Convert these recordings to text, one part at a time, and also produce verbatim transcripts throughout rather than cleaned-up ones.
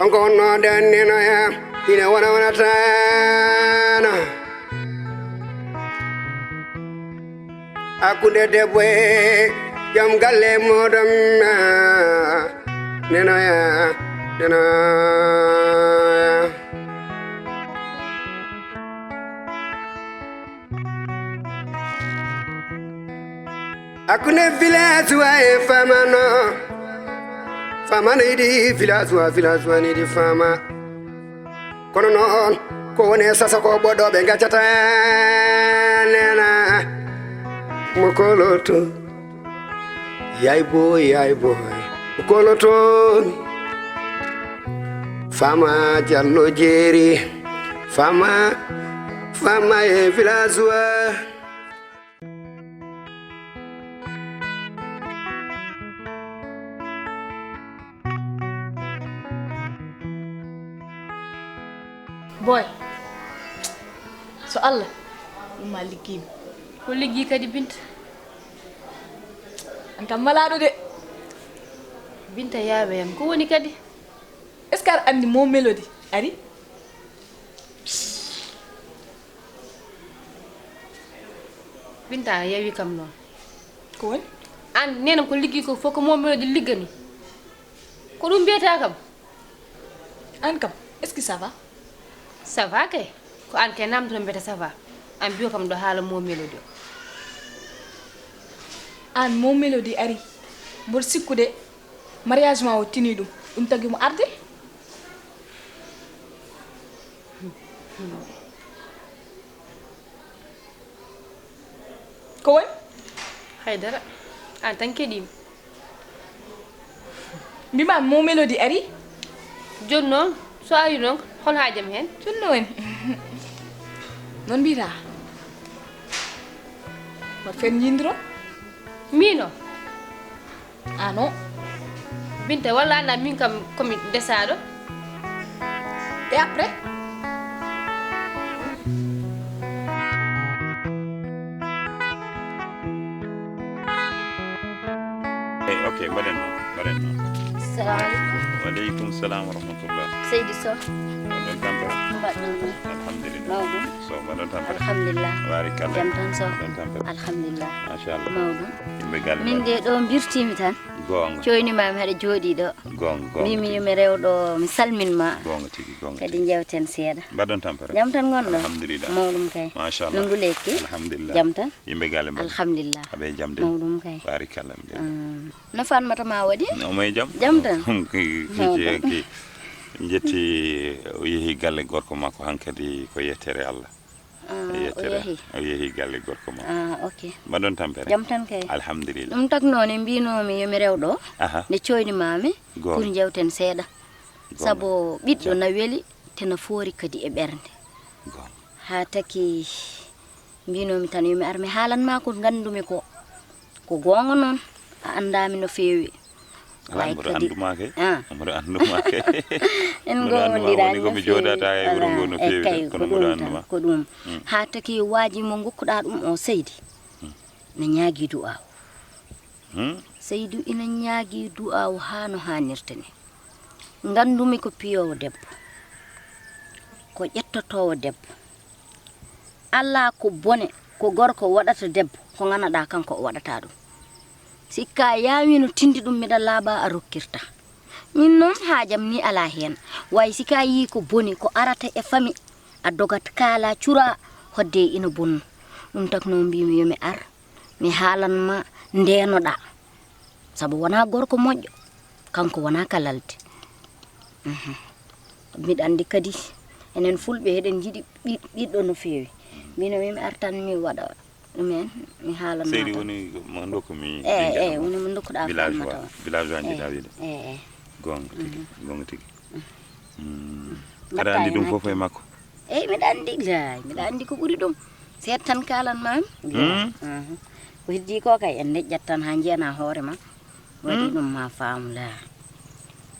On ko wonnoo nden nenoya, ine wona wonataano. Hakkunde debbo e joom galle muuɗum, nenoya, nenoya. Hakkunde village wa e famano. Famano yiɗi village wa, village wa ne yiɗi fama. Kono noon, ko woni e sasa ko ɓoɗɗo ɓe gaccata nena. Mo koloto. Yay boy, yay boy. Mo koloto. Fama Jallo Jeeri. Fama, fama e village wa. Boy, so Allah ɗum ma liggii mi. Ko liggii kadi Binta? An kam malaaɗo de. Binta yaawe yam, ko woni kadi? Est-ce que aɗa anndi Mo Mélodie ari? Binta a yawi kam noon. Ko woni? An nenam ko liggii ko fof ko Mo Mélodie liggani. Ko ɗum mbiyata kam? An kam, est-ce que ça va? Ça va kay. Ko an kay namdoto mbiyata ça va. An mbiyo kam ɗo haala Mo Mélodie o. An Mo Mélodie ari. Mboɗo sikkude mariage ma o tini ɗum. Ɗum tagi mo arde? Ko woni? Haydara. An tan keɗiimi. Mbima Mo Mélodie ari? Jooni noon, so ari noon, hol haajam heen? Jooni noon woni. Noon mbiyata. Mbaɗ fen njindiro? Miino? Ah non. Binta, walla anndaa min kam ko mi desaaɗo. Et après? Eyi, ok, mbaɗen noon, mbaɗen noon. Salamu aleykum. Wa aleykum salam wa rahmatullah. Seydi Sow. Mbaɗon tampere. Mbaɗɗon ɗum. Alhamdulillah. Mawɗum. Sow, mbaɗon tampere. Alhamdulillah. Barikalla. Jam tan Sow. Mbaɗon tampere. Alhamdulillah. Machallah. Mawɗum. Yimɓe galle Min men. De ɗo mbirtimi tan. Goonga. Coynimami haɗa jooɗi ɗo. Goonga, goonga Mbimi tigi. Yo mi rewɗo mi salmin ma. Goonga tigi, goonga Kadi tigi. Jewten seeɗa. Mbaɗon tampere. Jam tan ngonɗo? Alhamdulillah. Mawɗum kay. Machallah. Nungu lekki. Alhamdulillah. Jam tan? Yimɓe galle mbaɗ. Alhamdulillah. Aɓe jam de. Mawɗum kay. Barikalla. Mm. No fanmata ma waɗi? Omo e jam. Jam tan? Ki- ki- Mawɗum. ki- ki- Jetti o yehi galle gorko makko hankadi ko yettere Allah. Ah, o Yettere. Yehi. O yehi galle gorko makko. Ah, ok. Mbaɗon tampere. Jam tan kay. Alhamdulillah. Ɗum tagno ne mbinomi yomi rewɗo. Aha. Nde coynimami. Goonga. Pour jewten seeɗa. Goonga. Sabu ɓiɗɗo Jam. Na weli te na foori kadi e ɓernde. Goonga. Haa taki mbinomi tan yomi ar mi haalan ma ko ngandumi ko. Ko goonga noon. A anndami no feewi. Alaa Way mboɗo kadi. Annduma kay. Ah. Mboɗo annduma kay. En Mboɗo annduma ngowondirani woni ko no mi feewi. Jooɗata e wuro ngo no Alaa, feewi kay, de, ko kono mboɗo ɗum annduma. Tan, ko ɗum. Haa taki waaji mo ngokkuɗa ɗum o Seydi. Na ñaagi du'aaw. Hmm? Seydu ina ñaagi du'aaw haa no haanirta ni. Nganndumi ko piyoowo debbo. Ko ƴettotoowo debbo. Alaa ko bone ko gorko waɗata debbo ko nganaɗa kanko o waɗata ɗum. Sikka yaawino tindi ɗum miɗa laaɓa a rokkirta. Min noon haajam ni alaa heen. Way sika yii ko boni ko arata e fami a dogat kaala cura hodde ina bonno. Ɗum takno mbimi yomi ar mi haalan ma ndenoɗa. Sabu wona gorko moƴƴo kanko wona kalalde. Miɗa anndi kadi enen fulɓe eɗen njiɗi ɓiɗɗo no feewi. Mbino mi mi artan mi waɗa ɗumen mi haalan Seydi woni mo dokkumi eyi eyi woni mo dokkuɗa villageois villageois njiɗa wiide eyi eyi goonga tigi goonga tigi aɗa anndi ɗum fof e makko eyi miɗa anndi lay miɗa anndi ko ɓuri ɗum seet tan kalan mami ko heddi ko kay en deƴƴat tan ha jiyana hoore ma waɗi ɗum ma faamu laa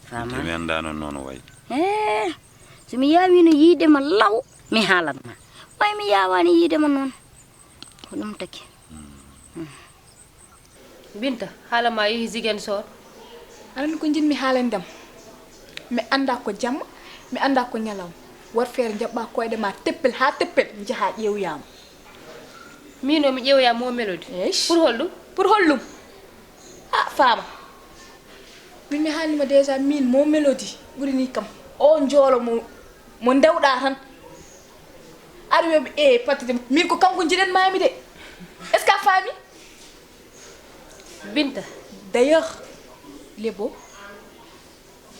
fama mi annda noon noon o wayi e so mi yawino yiide ma law mi haalan ma way mi yawani yiide ma noon ko ɗum taki Binta, haala ma yehi Ziguinchor. Aɗa anndi ko njiɗmi haalande ma? Mi anndaa ko jamma, mi anndaa ko ñalawma. War feere njaɓɓaa koyɗe ma teppel haa teppel, njahaa ƴeewoyaa mo. Miin o mi ƴeewoyaa Mo Mélodie? Eish. Pour holɗum? Pour holɗum? Ah, faama. Min mi haalnii ma déjà, miin Mo Mélodie ɓuri nii kam. O njoolo mo, mo ndewɗaa tan. Aɗa wiya, eh, patati, min ko kanko njiɗan maami de. Est-ce que a faami? Binta. D'ailleurs, il est beau,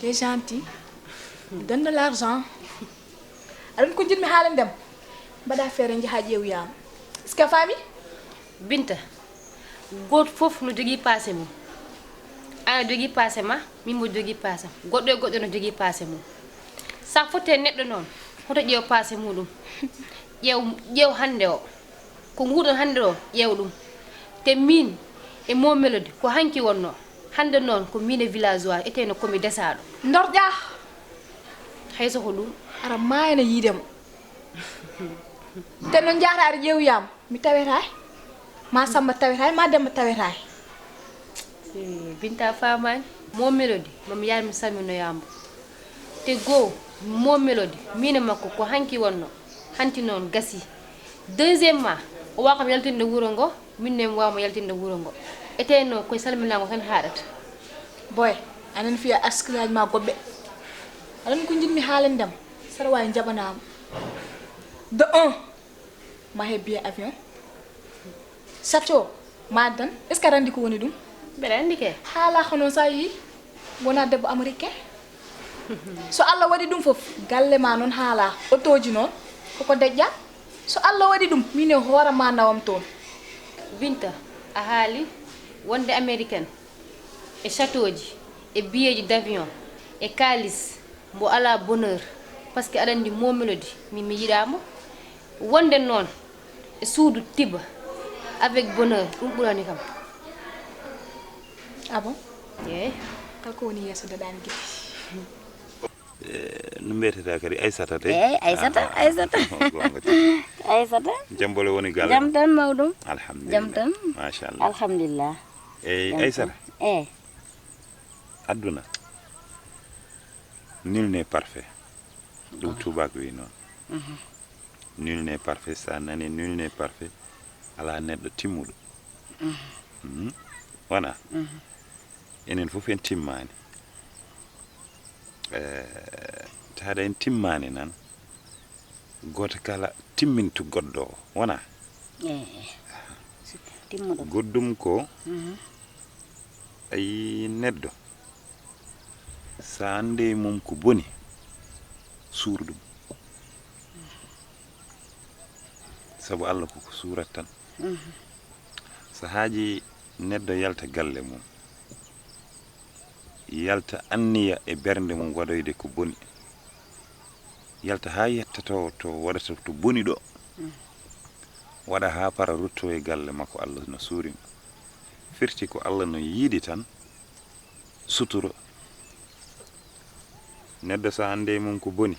il est gentil, il donne de l'argent. Aɗa anndi ko njiɗmi haalande ma? Mbaɗaa feere njahaa ƴeewoyaa mo. Est-ce que a faami? Binta, gooto fof no jogii paase mum. Aɗa jogii paase ma, min mbo jogii paase am. Goɗɗo e goɗɗo no jogii paase mum. So a foti e neɗɗo noon, hoto ƴeew paase muɗum. Ƴeew, ƴeew hannde o. Ko nguurɗon hannde o, ƴeew ɗum. Te miin e Mo Mélodie, ko hanki wonnoo. Hannde noon, ko miin e villageois, etee no ko mi desaaɗo. Ndorƴaa! Hay so ko ɗum. Aɗa maayana yiide mo. Te noon njahataa aɗa ƴeewoyaa mo. Mi tawetaay. Ma Samba tawetaay, ma Demba tawetaay. Eh, Binta faamaani. Mo Mélodie, ma mi yaar mi salminoyaa mbo. Te goo, Mo Mélodie, miin e makko ko hanki wonnoo. Hanti noon gasii. Deuxièmement, o waawaa kam yaltinde wuro ngo, min ne mi waawa mo yaltinde wuro ngo. Etee noon, ko e salminaango tan haaɗata. Boy, aɗa anndi fiya askilaaji ma goɗɗe. Aɗa anndi ko njiɗmi haalande ma? Saɗa waawi njaɓanaa mo. De un, ma heɓ billet avion. Château, ma addan. Est-ce que aɗa anndi ko woni ɗum? Mbeɗa anndi kay. Haalaa hono so a yii, wonaa debbo américain. So Allah waɗi ɗum fof, galle ma noon haalaa. Otooji noon, koko deƴƴa. So Allah waɗi ɗum, min e hoore ma nawam toon. Binta, a haali wonde américaine. E châteauji, e biyeeji d'avion, e kaalis, mbo alaa bonheur, parce que aɗa anndi Mo Mélodie, min mi yiɗaa mo. Wonde noon e suudu tiba, avec bonheur, ɗum ɓurani kam. Ah bon? Eey. Kala ko woni yeeso daɗaani gite. Eh, no mbiyetee kadi Aysata de? Eey, Aysata, Aysata. Goonga tigi. Aysata. Jam ɓolo woni galle? Jam tan mawɗum. Alhamdulillah. Jam tan. Machallah. Alhamdulillah. Eey, Jam Aysata. Tan. Eey. Aduna. Nul n'est parfait. Ɗum tubaak wi noon. Nul n'est parfait, sa nani nul n'est parfait. Alaa neɗɗo timmuɗo. Mhm. Wona? Enen fof en timmaani. Eh, taada en timmaani nan. Gooto kala timmintu goɗɗo o. Wona? Eey. Timmuɗo. Goɗɗum ko, ayi neɗɗo, so annde e mum ko boni, suur ɗum. Sabu Allah koko suurat tan. So haaji neɗɗo yalta galle mum, yalta anniya e bernde mum waɗoyde ko boni, yalta haa yetta to, to waɗata to boni ɗo, waɗa haa para rutto e galle makko, Allah no suuri mo. Firti ko Allah no yiɗi tan, suturo. Neɗɗo so annde e mum ko boni,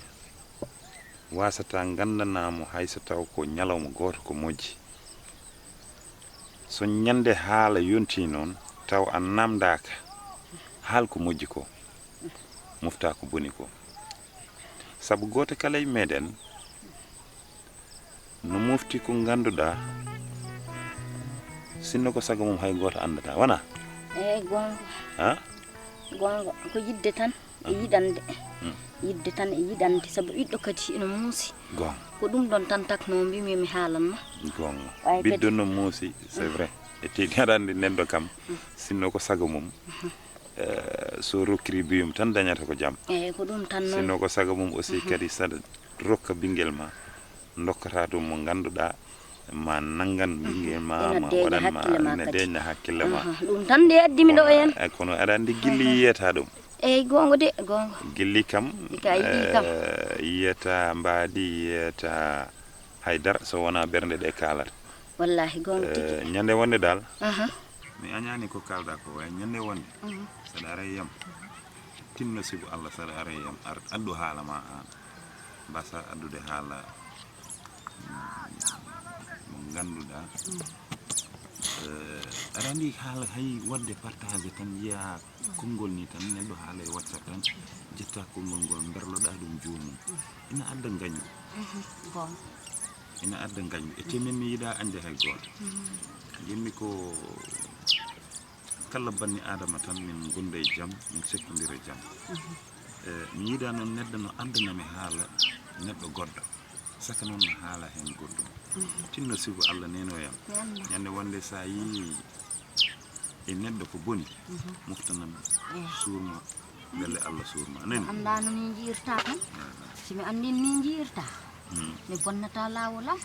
waasata nganndanaa mo hay so taw ko ñalawma gooto ko moƴƴi. So ñande haala yontii noon, taw a naamndaaka, haal ko moƴƴi ko, moftaa ko boni ko. Sabu gooto kala e meɗen no mofti ko ngannduɗaa, sinno ko sago mum hay gooto anndataa, wona? Eey, goonga. Ha? Goonga, ko yiɗde tan e yiɗande. Yiɗde tan e yiɗande, sabu ɓiɗɗo kadi ina muusi. Goonga. Ko ɗum ɗoon tan taknoo mbimi mi haalan ma. Goonga. Ɓay kadi. Ɓiɗɗo no muusi, c'est vrai. E tigi aɗa anndi neɗɗo kam, sinno ko sago mum, eh, so rokkiri biyum tan dañata ko jam. Eey, ko ɗum tan noon. Sinno ko sago mum aussi kadi saɗa rokka ɓinngel ma, ndokkata ɗum mo ngannduɗaa, ma nanngan ɓinngel ma, Ina ma deeƴa waɗan ma, hakkille ma ina kadi. Deeƴna hakkille ma. Aha, ɗum tan de addi mi ɗo e en. Eh, kono aɗa anndi gilli yiyata ɗum. Eey, goonga de, goonga. Gilli kam, Ɗi ka yiɗi kam. Eh, yiyata mbaadi, yiyata haydara so wonaa ɓernde ɗe kaalata. Wallaahi, goonga tigi. Eh, ñande wonde dal, Aha. Mi añaani ko kaalɗaa ko, way ñande wonde, saɗa ara e yam, tinno sibu Allah, saɗa ara e yam, ar addu haala ma aan. Mbasa addude haala, mm, mo ngannduɗaa, eh, Aɗa anndi haala hay waɗde partage tan, yiya konngol ni tan, neɗɗo haala e WhatsApp tan, jetta konngol ngol, mberloɗa ɗum joomum. Ina adda ngañu. Bon. Ina adda ngañu. E temen mi yiɗa añde hay gooto. Njiɗmi ko kala banni Adama tan min gonda e jam, min settondira e jam. Eh, mi yiɗa noon neɗɗo no addana mi haala neɗɗo goɗɗo. Saka noon no haala heen goɗɗum. Tinno sibu Allah neno yam. Ñande wonde sa yii e neɗɗo ko boni, moftanam, suurma, galle Allah suurma. A nani? Annda no min njiyirta tan. Si mi anndi ni njiyirta, mi bonnata laawol am,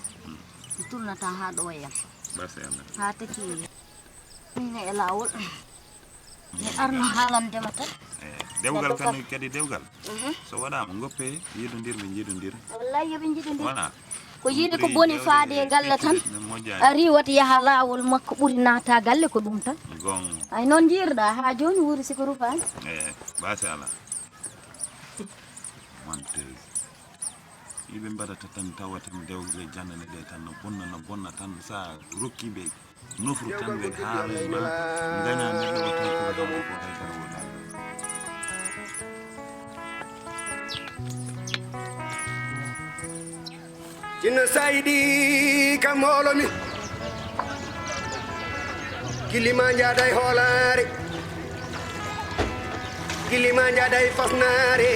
mi tulnata haa ɗo e am. Basi Allah. Haa taki min e laawol. Mi arno haalande ma tan. Eh, dewgal kan kadi dewgal. So waɗaama, ngoppe, yiɗondir, ɓe njiɗondir. Wallahi, yo ɓe njiɗondir. Voilà. Ko yiide ko boni faade e galle tan. A riiwata yaha laawol makko ɓuri naata galle ko ɗum tan. Gon. Ay noon njiyirɗa haa jooni wuuri siko rufaani. Eh, basi Allah. Menteuse. Yimɓe mbaɗata tan tawa tan dewle jannane ɗe tan no bonna, no bonna tan sa rokki ɓe. Nofru tan ɓe haala ma, ngaña neɗɗo o taw ko ɓe haala ko hay dara wota. Jinno Saydi kam hoolomi. Gilli ma njaada e hoolaare. Gilli ma njaada e fasnaare.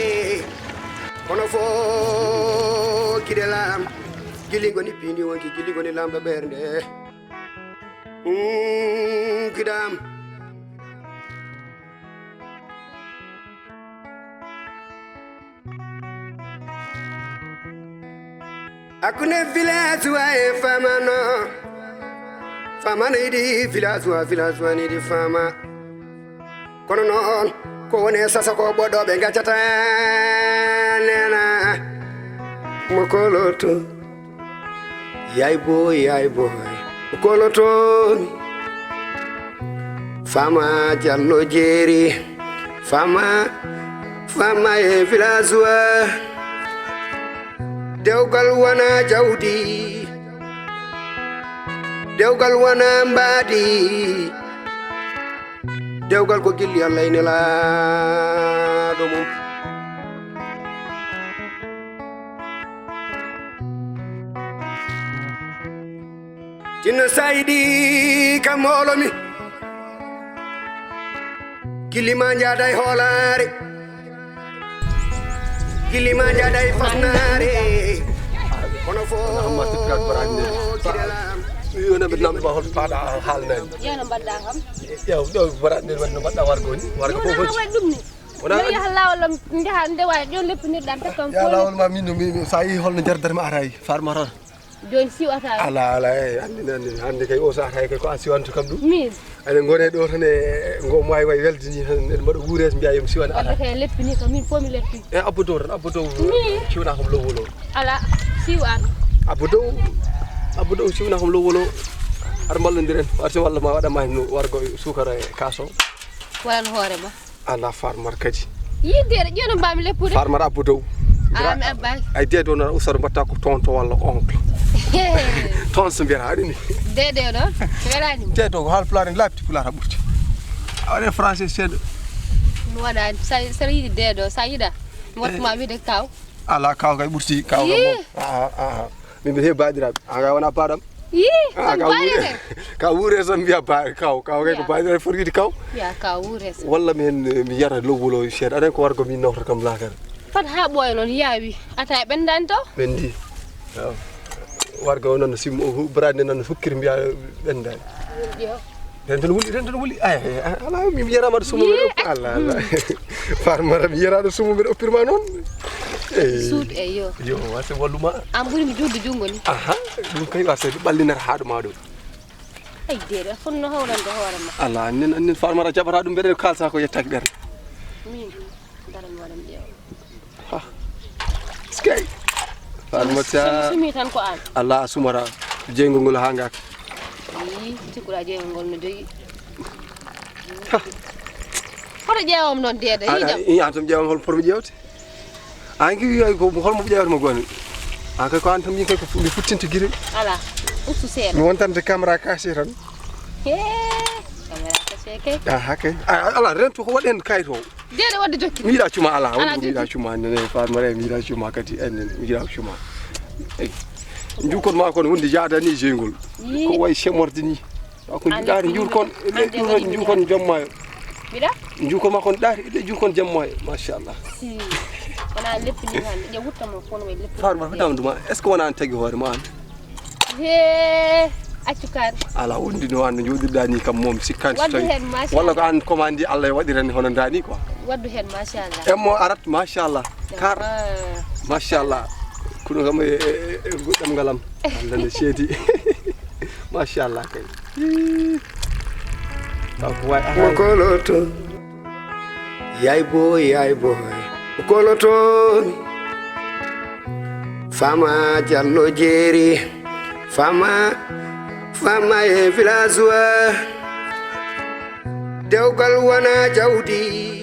Kono fo kiɗe lam. Gilli ngoni piindi wonki, gilli ngoni lamɗo ɓernde. Mm, kidam. Hakkunde village wa e famano. Famano idi village wa, village wa ni di fama. Kono noon ko woni e sasa ko ɓoɗɗo ɓe gaccata nena mo koloto. Yaay boy, yaay boy, kolotomi. Fama Jallo Jeeri, fama, fama e village wa. Dewgal wona jawdi, dewgal wona mbaadi. Dewgal ko gilli Allah e nelaaɗo mum. Jinno Saydi kam hoolomi. Gilli ma njaada e hoolaare. Gilli ma njaada e fasnaare. Kono fo Amma sikkat baraji ne. Kiɗe lam. Mi wona ɓe namdo ma hol paɗa haalnani. Yano mbaɗɗa kam. Yaw ɗo baraji ne wadno mbaɗɗa wargo ni. Wargo fof fof. Waɗi ɗum ni. Wona yo yaha laawol am njaha ndewa e ƴon leppinirɗan takkam. Ya laawol ma min no mi sa yi holno jardar ma aray farmata. Jooni siwata. Ala, ala, eh, anndi, anndi, hannde kay o saha kay ko a siwanto kam ɗum. Min. Ene ngone ɗo tan e ngo maayi way weldini tan, eɗen mbaɗa wuurees mbiya yomi siwan ala. Wadde kay leppini kam min fof mi leppi. E abbo dow tan, abbo dow. Min. Siwna kam lowol o. Ala, siwan. Abbo dow, abbo dow siwna kam lowol o. Aɗa mballondiren, warti walla ma waɗa ma no wargo e suukara e kaaso. Waɗan hoore ma. Ala farmar kadi. Yidde ɗo ƴeewno mbaami leppude. Farmar abbo dow. Ala mi abbaaki. Ay deedo na usar mbatta ko tonto walla oncle. Ton so mbiyata aɗa ni. Deedo ɗo. Welani mo. Deedo ko haal pulaar en laabti pulaar ha ɓurti. A waɗe français seeɗa. Mi waɗani sa sa yiɗi deedo sa yiɗa. Mi watta ma wiide kaw. Ala kaw kay ɓurti kaw kam. Ii. Aha aha. Min mbiɗa heewi baaɗiraaɓe. An kay wona baaɗam. Yii, ah, ka wuure ka wuure tan mbiya ba kaw kaw kay ko baaɗiraaɓe foti wiide kaw. Ya ka wuure. Walla mi hen mi yara lowolo seeɗa aɗa ko wargo min nawta kam laakara. Fat ha ɓooya noon yaawi ata e ɓenndani taw. Ɓenndi. Wargo o noon simmo baraade noon hukkiri mbiya ɓenndani. Renten wuli renten wuli ay ala mi yarama sumo. Ala ala. Farmara mi yaraɗo sumo mbiɗa oppirma noon. Suut e yo. Yo wasa walluma. An ɓuri mi juutde junngo ni. Aha. Ɗum kay wasa ɓallinata haɗuma ɗo. Ay deeɗo fonno hawlande hoore ma. Ala annen annen farmara jaɓata ɗum mbeɗa kalsa ko yettaki ɓerde. Min dara mi waɗan ƴeewa. Skey. Farmata sumi tan ko an. Ala sumara jeyngol ngol ha ngaka. Yi cikkuɗa jeyngol ngol no joyi. Hoto ƴeewam noon deede yiijam. An tan ƴeewam hol pormi ƴeewte. An ki wiyoy ko holmo ƴeewata mo goni. An kay ko an tan min kay ko mi futtinta giri. Ala ustu seeɗa. Mi wontante camera caché tan. He, kamera ko seke. Aha kay. Ala rentu ko waɗen kayto. Deede wadde jokki. Mi yiɗa cuma ala. Ala mi yiɗa cuma nene fa mare mi yiɗa cuma kadi en mi yiɗa cuma. Jukon ma kon wonde jaada ni jengol. Ko way semorde ni. Ko jiɗaade njur kon. Njur kon jamma. Miɗa? Njur kon ma kon ɗaati ɗe njur kon jamma. Machallah. Si. Wona leppi ni hande. Ƴe wutta mo kon way leppi. Faɗuma fitama duma. Est-ce que wona an tagi hoore ma an? He, accu kaari. Ala wondi no an no joɗirɗa ni kam moom sikkani so tawi walla ko an commande Allah e waɗirani hono ndani quoi. Waddu hen machallah. Emmo arat machallah. Kar machallah. Kuno kam e goɗɗam ngalam. Allah ne seedi. Machallah kay. Kanko way. Koloto. Yay boy, yay boy, kolotomi. Fama Jallo Jeeri, fama, fama e village wa. Dewgal wona jawdi.